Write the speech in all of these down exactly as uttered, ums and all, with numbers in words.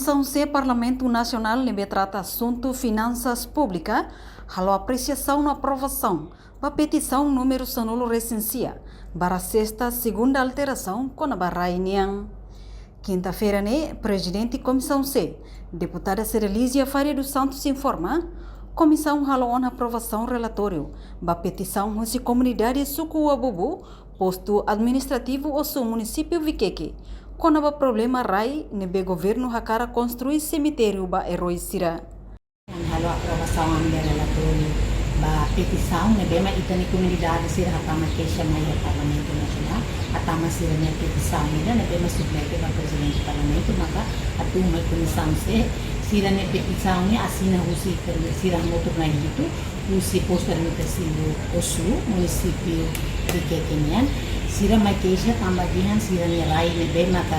Komisaun C Parlamentu Nasionál ne'ebé trata asuntu finansas públika halo apresiasaun no aprovasaun ba petisaun númeru sanulu resin sia, barra sesta segunda alterasaun kona-ba rai nian. Kinta-feira ne'e, Prezidente Komisaun C, Deputada Cerealizia Faria dos Santos informa, komisaun halo ona aprovasaun relatóriu ba petisaun husi komunidade suku Uabubu, postu administrativu Ossu, munisípiu Viqueque, kona-ba problema rai ne'ebé governu hakarak konstrui semitériu ba eroi sira. Halo aprovasaun ami-nia relatóriu ba petisaun ne'ebé mak ita-nia komunidade sira hatama keixa mai iha Parlamentu Nasionál, hatama sira-nia petisaun ida ne'ebé mak submete ba Prezidente Parlamentu, maka atu mai Komisaun C, sira-nia petisaun ne'e asina husi sira hamutuk na'in hitu, husi postu administrativu Ossu, munisípiu Viqueque nian. Sira mai keixa tanba dehan sira-nia rai ne'ebé maka,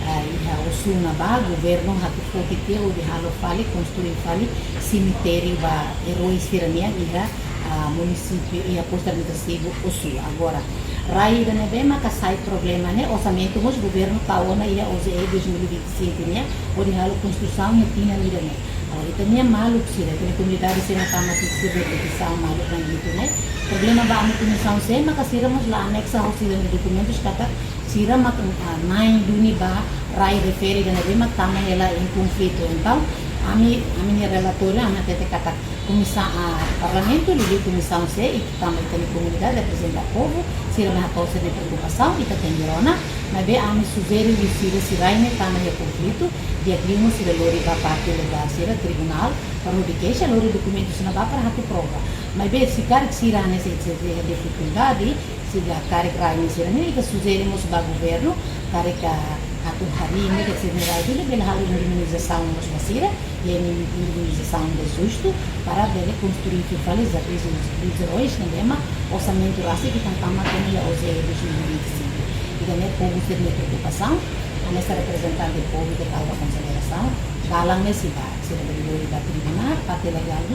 ah, iha Ossu ne'ebá, governu atu foti tiha hodi halo fali, konstrui fali semitériu ba eroi sira-nian iha, ah, munisípiu, iha postu administrativu Ossu. Agora, rai ida ne'ebé maka sai problema ne'e, orsamentu mós governu tau ona iha O J E dois mil e vinte e cinco nian, hodi halo konstrusaun iha tinan ida-ne'e. Agora, ita-nia maluk sira, ita-nia komunidade sira hatama sira-nia petisaun maluk na'in hitu ne'e. Problema ba ami Komisaun C, maka sira mós la aneksa ho sira-nia dokumentus katak sira mak, ah, na'in duni ba rai refere ida ne'ebé mak tama hela iha konflitu. Entaun, ami, ami-nia relatóriu, ami hatete katak Komisa-, ah, Parlamentu liuliu Komisaun C, i tanba ita-nia komunidade reprezenta povu, sira mai hato'o sira-nia preokupasaun, ita tenke rona, maibé ami sujere liu sira, se rai ne'e tama iha konflitu, di'ak liu mós sira lori ba parte legál sira, tribunál, para hodi keixa, lori dokumentus ne'ebá para atu prova. Maibé se karik sira hanesan sira iha difikuldade, sira karik rai ne'e sira-nian, ita sujere mós ba governu, karik, ah, atu harii ne'e ke sira-nia rai duni, bele halo indemnizasaun mós ba sira, i indemnizasaun de justu, para bele konstrui fali, já fiz os, os erros, ne'ebé mak orsamentu rasik ita hatama tiha iha O J E dois mil e vinte e cinco. Ida-ne'e povu sira-nia preokupasaun, ami hanesan reprezentante povu ita tau ba konsiderasaun, dalan ne'e sei ba, sira bele lori ba tribunál, parte legál,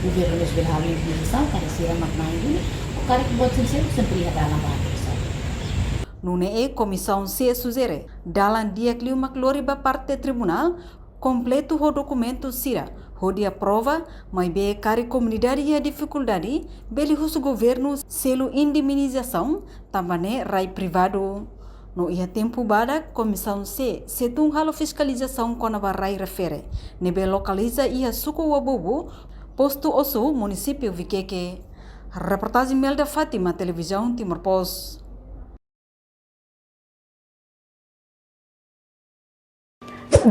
governu mós bele halo indemnizasaun, para sira mak na'in duni, ou karik buat seluk-seluk sempre iha dalan ba aprovasaun. Nune'e Komisaun C sujere, dalan di'ak liu mak lori ba parte tribunál, kompletu ho dokumentu sira, hodi aprova, maibé karik komunidade iha difikuldade, bele husu governu selu indemnizasaun, tanba ne'e rai privadu. No iha tempu badak, Komisaun C sei tun halo fiskalizasaun kona-ba rai refere, ne'ebé lokaliza iha suku Uabubu, postu Ossu, munisípiu Viqueque. Reportajen Melda Fátima, Televizaun Timor Post.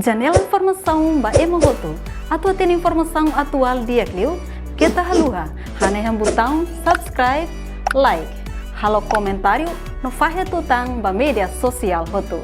Janela informasaun ba ema hotu. Atu hatene informasaun atuál di'ak liu, keta haluha hanehan butaun subscribe, like, halo komentáriu, no fahe tutan ba média sosiál hotu.